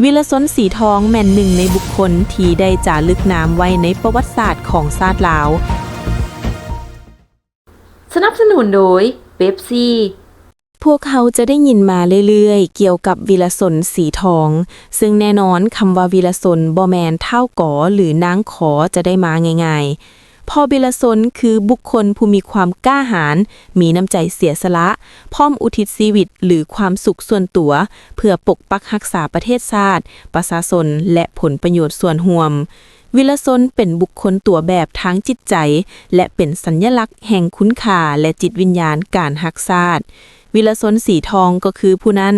ວິລະຊົນ ສີທອງ ແມ່ນໜຶ່ງໃນບຸກຄົນທີ່ໄດ້ຈາລຶກນາມໄວ້ໃນປະຫວັດສາດຂອງຊາດລາວ. ສະໜັບສະໜູນໂດຍ ເປັບຊີ. ພວກເຮົາຈະໄດ້ຍິນມາເລື້ອຍໆກ່ຽວກັບວິລະຊົນ ສີທອງ, ເຊິ່ງແນ່ນອນຄຳວ່າວິລະຊົນບໍ່ແມ່ນທ້າວ ກ ຫຼື ນາງ ຂ ຈະໄດ້ມາງ່າຍໆ. ພໍ່ວິລະຊົນຄືບຸກຄົນຜູ້ມີຄວາມກ້າຫານ, ມີນ້ຳໃຈເສຍສະຫຼະ, ພ້ອມອຸທິດຊີວິດ ຫຼື ຄວາມສຸກສ່ວນຕົວ ເພື່ອປົກປັກຮັກສາປະເທດຊາດ, ປະຊາຊົນ ແລະ ຜົນປະໂຫຍດສ່ວນຮ່ວມ. ວິລະຊົນເປັນບຸກຄົນຕົວແບບທາງຈິດໃຈ ແລະ ເປັນສັນຍະລັກແຫ່ງຄຸນຄ່າ ແລະ ຈິດວິນຍານການຮັກຊາດ. ວິລະຊົນ ສີທອງ ກໍຄືຜູ້ນັ້ນ,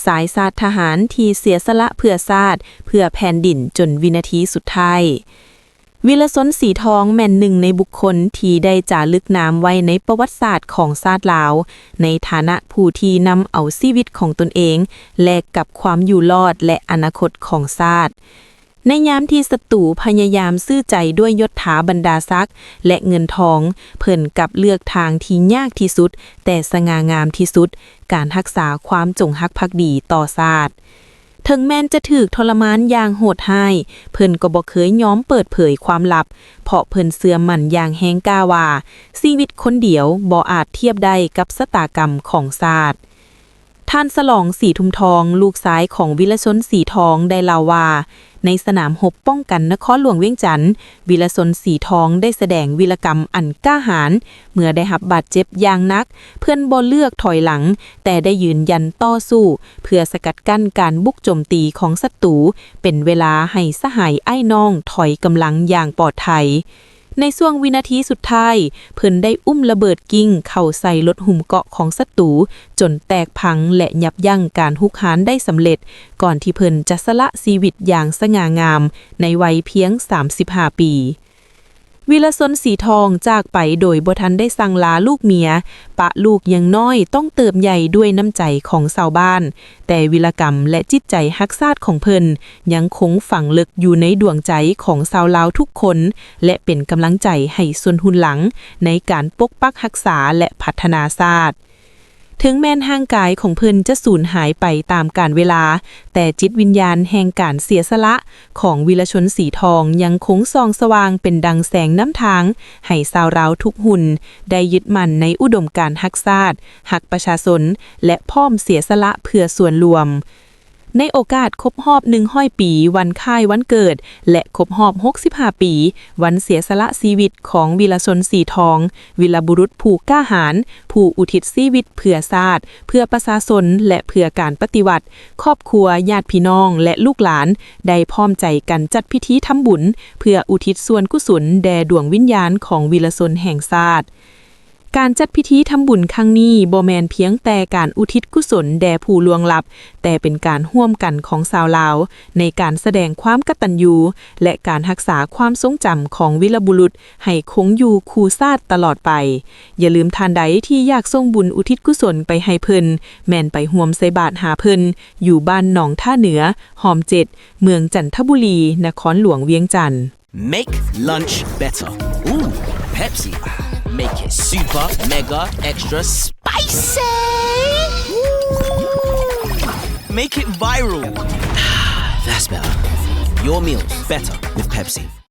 ຊາຍຊາດທະຫານທີ່ເສຍສະຫຼະເພື່ອຊາດ, ເພື່ອແຜ່ນດິນຈົນວິນາທີສຸດທ້າຍ. ວິລະຊົນ ສີທອງ ແມ່ນໜຶ່ງໃນບຸກຄົນທີ່ໄດ້ຈາລຶກນາມໄວ້ໃນປະຫວັດສາດຂອງຊາດລາວ ໃນຖານະຜູ້ທີ່ນຳເອົາຊີວິດຂອງຕົນເອງແລກກັບຄວາມຢູ່ລອດ ແລະ ອະນາຄົດຂອງຊາດ. ໃນຍາມທີ່ສັດຕູພະຍາຍາມຊື້ໃຈດ້ວຍຍົດຖາບັນດາສັກ ແລະ ເງິນທອງ, ເພິ່ນກັບເລືອກທາງທີ່ຍາກທີ່ສຸດ ແຕ່ສະຫງ່າງາມທີ່ສຸດ, ການຮັກສາຄວາມຈົງຮັກພັກດີຕໍ່ຊາດ. ເຖິງແມ່ນຈະຖືກທໍລະມານຢ່າງໂຫດຮ້າຍ, ເພິ່ນກໍບໍ່ເຄີຍຍອມເປີດເຜີຍຄວາມລັບ, ເພາະເພິ່ນເຊື່ອໝັ້ນຢ່າງແຮງກ້າວ່າ ຊີວິດຄົນດຽວບໍ່ອາດທຽບໄດ້ກັບຊະຕາກຳຂອງຊາດ. ທ່ານ ສະຫຼອງ ສີທຸມທອງ, ລູກຊາຍຂອງວິລະຊົນ ສີທອງ ໄດ້ເລົ່າວ່າ, ໃນສະໜາມຮົບປ້ອງກັນນະຄອນຫຼວງວຽງຈັນ, ວິລະຊົນ ສີທອງ ໄດ້ສະແດງວິລະກຳອັນກ້າຫານ. ເມື່ອໄດ້ຮັບບາດເຈັບຢ່າງໜັກ, ເພິ່ນບໍ່ເລືອກຖອຍຫຼັງ, ແຕ່ໄດ້ຢືນຢັນຕໍ່ສູ້ ເພື່ອສະກັດກັ້ນການບຸກໂຈມຕີຂອງສັດຕູ, ເປັນເວລາໃຫ້ສະຫາຍອ້າຍນ້ອງຖອຍກຳລັງຢ່າງປອດໄພ. ໃນຊ່ວງວິນາທີສຸດທ້າຍ, ເພິ່ນໄດ້ອຸ້ມລະເບີດກິ່ງເຂົ້າໃສ່ລົດຫຸມເກາະຂອງສັດຕູ ຈົນແຕກພັງ ແລະ ຍັບຢັ້ງການຮຸກຮານໄດ້ສຳເລັດ, ກ່ອນທີ່ເພິ່ນຈະສະຫຼະຊີວິດຢ່າງສະຫງ່າງາມໃນໄວພຽງສາມສິບຫ້າປີ. ວິລະຊົນ ສີທອງ ຈາກໄປໂດຍບໍ່ທັນໄດ້ສັ່ງລາລູກເມຍ, ປະລູກຍັງນ້ອຍຕ້ອງເຕີບໃຫຍ່ດ້ວຍນ້ຳໃຈຂອງຊາວບ້ານ, ແຕ່ວິລະກຳ ແລະ ຈິດໃຈຮັກຊາດຂອງເພິ່ນ ຍັງຄົງຝັງເລິກຢູ່ໃນດວງໃຈຂອງຊາວລາວທຸກຄົນ ແລະ ເປັນກຳລັງໃຈໃຫ້ຊົນຮຸ່ນຫຼັງໃນການປົກປັກຮັກສາ ແລະ ພັດທະນາຊາດ. ເຖິງແມ່ນຮ່າງກາຍຂອງເພິ່ນຈະສູນຫາຍໄປຕາມການເວລາ, ແຕ່ຈິດວິນຍານແຫ່ງການເສຍສະຫຼະຂອງວິລະຊົນ ສີທອງ ຍັງຄົງສ່ອງສະຫວ່າງເປັນດັ່ງແສງນຳທາງ ໃຫ້ຊາວລາວທຸກຮຸ່ນໄດ້ຍຶດໝັ້ນໃນອຸດົມການຮັກຊາດ, ຮັກປະຊາຊົນ ແລະ ພ້ອມເສຍສະຫຼະເພື່ອສ່ວນລວມ. ໃນໂອກາດຄົບຮອບໜຶ່ງຮ້ອຍປີວັນຄ້າຍວັນເກີດ ແລະ ຄົບຮອບຫົກສິບຫ້າປີວັນເສຍສະຫຼະຊີວິດຂອງວິລະຊົນ ສີທອງ, ວີລະບຸລຸດຜູ້ກ້າຫານ, ຜູ້ອຸທິດຊີວິດເພື່ອຊາດ, ເພື່ອປະຊາຊົນ ແລະ ເພື່ອການປະຕິວັດ, ຄອບຄົວ, ຍາດພີ່ນ້ອງ ແລະ ລູກຫຼານ ໄດ້ພ້ອມໃຈກັນຈັດພິທີທຳບຸນ ເພື່ອອຸທິດສ່ວນກຸສົນແດ່ດວງວິນຍານຂອງວິລະຊົນແຫ່ງຊາດ. ການຈັດພິທີທຳບຸນຄັ້ງນີ້ບໍ່ແມ່ນພຽງແຕ່ການອຸທິດກຸສົນແດ່ຜູ້ລ່ວງລັບ, ແຕ່ເປັນການຮ່ວມກັນຂອງຊາວລາວ ໃນການສະແດງຄວາມກະຕັນຍູ ແລະ ການຮັກສາຄວາມຊົງຈຳຂອງວີລະບຸລຸດໃຫ້ຄົງຢູ່ຄູ່ຊາດຕະຫຼອດໄປ. ຢ່າລືມທ່ານໃດທີ່ຢາກສົ່ງບຸນອຸທິດກຸສົນໄປໃຫ້ເພິ່ນ, ແມ່ນໄປຮ່ວມໃສ່ບາດຫາເພິ່ນ ຢູ່ບ້ານໜອງທ່າເໜືອ, ຫ້ອມເຈັດ, ເມືອງຈັນທະບູລີ, ນະຄອນຫຼວງວຽງຈັນ. Make lunch better. Ooh, Pepsi. Make it super, mega, extra spicy. Ooh. Make it viral. That's better. Your meals better with Pepsi.